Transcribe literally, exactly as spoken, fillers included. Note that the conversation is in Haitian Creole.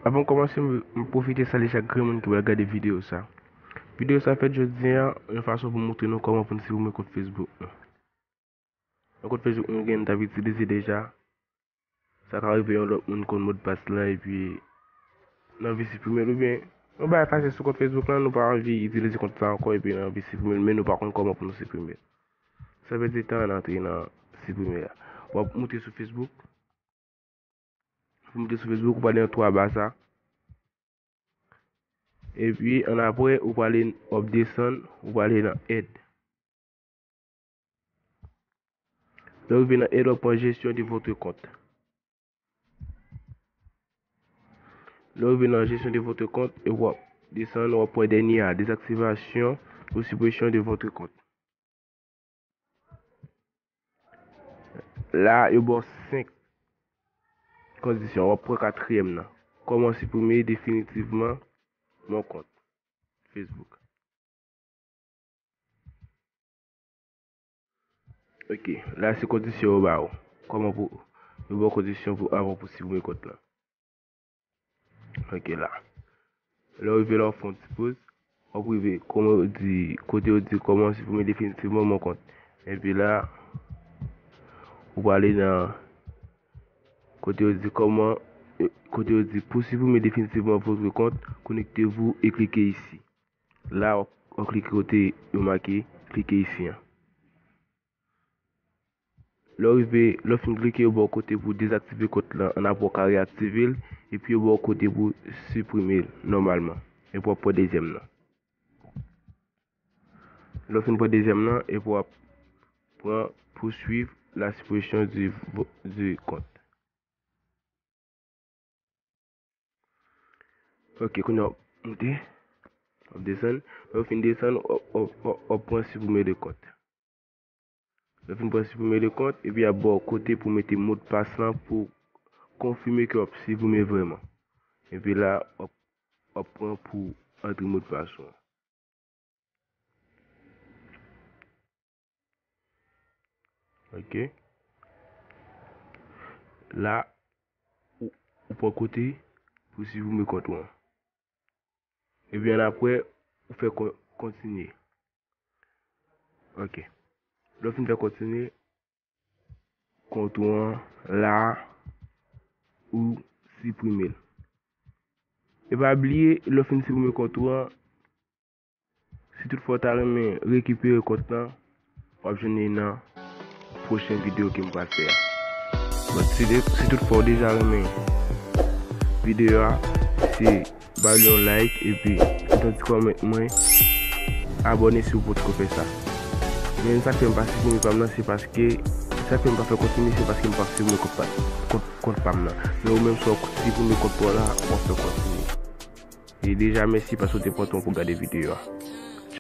Avan m kòmanse, m m pwofite salye chak grenn moun ki pral gade videyo sa. Videyo sa fèt jodi a, yon fason pou montre nou kòman pou n siprime kont Facebook nou. Yon kont Facebook nou gen, n t ap itilize deja. Sa ka rive yon lòt moun konn modpas lan epi n anvi siprime l, oubyen yon bagay pase sou kont Facebook lan, nou pa anvi itilize kont sa ankò epi n anvi siprime l, men nou pa konn kòman pou nou siprime l. San pèdi tan, ann antre nan siprime a. W ap moute sou Facebook. Pou moute sou Facebook, ou prale nan twa ba sa. Epi, annapre, ou prale, w ap desann, ou prale nan èd. Lè w rive nan èd, w ap pran gestion de votre compte. Lè w rive nan gestion de votre compte, e w ap desann, w ap pran dènye a, désactivation ou suppression de votre compte. La, yo ba w senk kondisyon. W ap pran katriyèm nan. Comment supprimer définitivement mon compte Facebook. Ok, la se kondisyon yo ba w. Kòman pou, yo ba w kondisyon pou, avan pou siprime kont lan. Ok, la. Lè w rive la, w fè yon ti poz. W ap rive, kòman yo di, kote yo di comment supprimer définitivement mon compte. Epi la, ou prale nan kote yo di comment, kote yo di pour supprimer définitivement votre compte, connectez-vous et cliquez ici. La, w ap klike kote yo make cliquez ici an. Lè w rive, lè w fin klike, yo ba w kote pou dezaktive kont lan, annapre w ka reaktive l, epi yo ba w kote pou siprime l nòmalman. Epi w ap pran dezyèm nan. Lè w fin pran dezyèm nan, epi w ap pran poursuivre la suppression du, du compte. Ok, kounye a w ap moute, w ap desann. Lè w fin desann, w ap, w ap, w ap, w ap pran siprime le compte. Lè w fin pran siprime le compte, epi y ap ba w kote pou mete modpas lan pou konfime ke w ap siprime vrèman. Epi la, w ap, w ap pran pou antre modpas ou an. Ok. La, ou, ou pran kote pou siprime kont ou an. Epi annapre, ou fè kon-, kontinye. Ok. Lè w fin fè kontinye, kont ou an la, ou siprime l. E pa bliye, lè w fin siprime kont ou an, si tout fwa w ta renmen rekipere kont lan, w ap jwenn li nan pwochen videyo ke m pral fè a. Bon, si de, si tout fwa w deja renmen videyo a, se ba li yon like, epi kite yon ti kòmantè mwen, abòne si w potko fè sa. Men sa k fè m pa siprime pa m nan, se paske, sa k fè m pa fè kontinye, se paske m pa siprime kont pa, kont, kont pa m nan. Men ou menm, si w siprime kont pa w la, w ap fè kontinye. E deja, mèsi paske w te pran tan pou w gade videyo a.